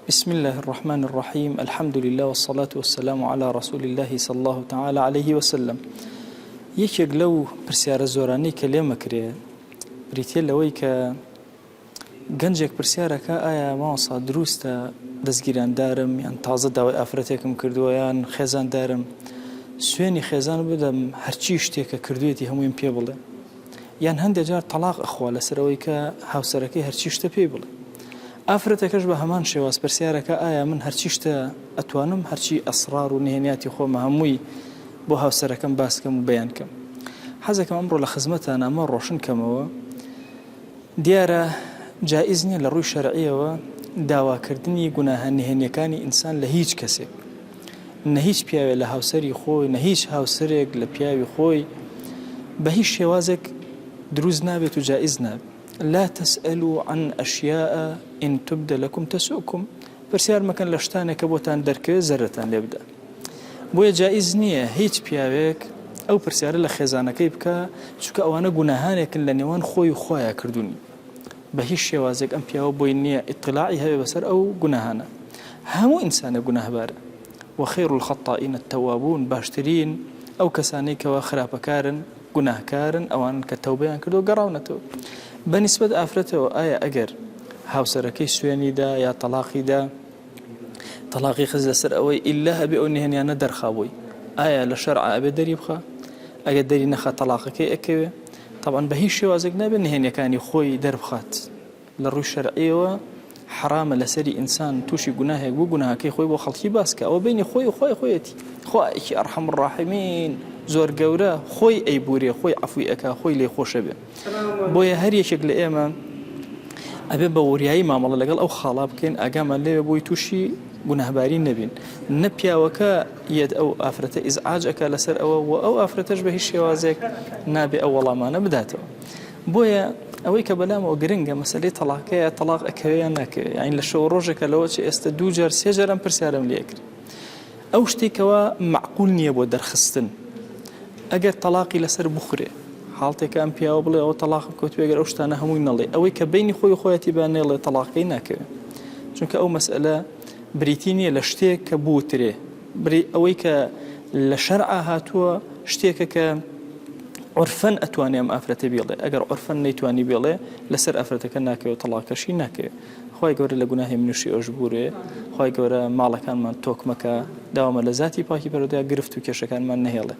بسم اللە الرحمن الرحیم الحمد للە والصلاة والسلام علی رسول اللە صلی اللە تعالی علیه وسلم یەکێک لەو پرسیارە زۆرانەی کە لێمەکرێ بریتە لەوەی کە گەنجێک پرسیارەکە ئایا مامۆستا دروستە دەستگیراندارم یان تازە داوای ئافرەتێکم کردووە یان خێزاندارم سوێنی خێزان بدەم هەرچی شتێکە کردوێتی هەموویم پێ بڵێ یان هەندێ جار تەڵاق ئەخوا لەسەر ئەوەی کە هاوسەرەکەی هەرچی شتە پێی بڵێ. ئافرەتەکەش بە هەمان شێواز پرسیارەکا ئایا من هەرچی شتە ئەتوانم هەرچی ئەسڕار و نهێنیاتی خۆمە هەمووی بۆ هاوسەرەکەم باس کەم و بەیان کەم. حەزەکەم ئەمڕۆ لە خزمەتان ئەمە ڕۆشن کەمەوە. دیارە جائیز نیە لە ڕووی شەرعیەوە داواکردنی گوناهە نهێنیەکانی ئینسان لە هیچ کەسێک. نە هیچ پیاوێ لە هاوسەری خۆی نە هیچ هاوسەرێک لە پیاوی خۆی بە هیچ شێوازێک دروست نابێت و جائیز نابێت لا تسألوا عن أشياء إن تبد لكم تسؤكم پرسیار مەکەن لە شتانێک کە بۆتان دەرکەوێت زەرەتان لێ بدە بۆیە جائیز نییە هیچ پیاوێک ئەو پرسیارە لە خێزانەکەی بکە چونکە ئەوانە گوناهانێکن لە نێوان خۆی و خوایە کردوونی بە هیچ شێوازێک ئەم پیاوە بۆی نییە ئیتڵاعی هەبێ بەسەر ئەو گوناهانە. هەموو ئینسانێک گوناهبارە. وخیر الخطائین التوابون باشترین ئەو کەسانەی کەوا خراپەکارن، گوناهکارن، ئەوانەن کە تەوبەیان کردووە گەڕاونەتەوە. بە نیسبەت ئافرەتەوە ئایا ئەگەر هاوسەرەکەی سوێنی دا یا تەڵاقی دا، تەڵاقی خست لەسەر ئەوەی ئیلا ئەبێ ئەو نهێنیانە دەرخا بۆی، ئایا لە شەرعا ئەبێ دەری بخا؟ ئەگەر دەری نەخا تەڵاقەکەی ئەکەوێ؟ تەبعەن بە هیچ شێوازێک نابێت نهێنیەکانی خۆی دەربخات لە ڕووی شەرعیەوە حەرامە لەسەری ئینسان تووشی گوناهێک بوو گوناهەکەی خۆی بۆ خەڵکی باس کە ئەوە بینی خۆی و خۆی خۆیەتی خوایەکی ئەرحەم الراحمین زۆر گەورە خۆی ئەیبورێ خۆی عەفوی ئەکا خۆی لێ خۆشە بێ بۆیە هەر یەکێک لە ئێمە ئەبێ بە وریایی مامەڵە لەگەڵ ئەو خاڵا بکەین ئاگامان لێوێ بۆی تووشی گوناهباری نەبین نە پیاوەکە یەت ئەو ئافرەتە ئیزعاج ئەکا لەسەر ئەوە و ئەو ئافرەتەش بە هیچ شێوازێک نابێ ئەو وەڵامانە بداتەوە بۆیە ئەوەی کە بەلامەوە گرنگە مەسەلەی تەڵاقەیە تەڵاق ئەکەوێ یان ناکەوێ یانی لە شەو ڕۆژێکە لەوە چ ئێستا دوو جار سێ جار ئەم پرسیارم لێ کرد ئەو شتێکەوە معقول نییە بۆ دەرخستن ئەگەر تەڵاقی لەسەر بخورێ حاڵتێکە ئەم پیاوە بڵێ ئەوە تەڵاقم کەوتوێ گەر ئەو شتانە هەمووی نەڵێ ئەوەی کە بینی خۆی خۆیەتی بە نێڵێ تەڵاقەکەی ناکەوێ چونکە ئەو مەسئلە بریتی نییە لە شتێک کە بوترێ، بری ئەوەی کە لە شەرعا هاتووە شتێکە کە عورفەن ئەتوانێ ئەم ئافرەتە بیڵێ، ئەگەر عورفەن نەیتوانی بێڵێ لەسەر ئافرەتەکە ناکەوێ و تەڵاقەکەشی ناکەوێ. خوای گەورە لە گوناهی منوشی ئەوش بورێ، خوای گەورە ماڵەکانمان تۆکمە کە، داوامە لە زاتی پاکی پەروەردگار گرفت و کێشەکانمان نەهێڵێ.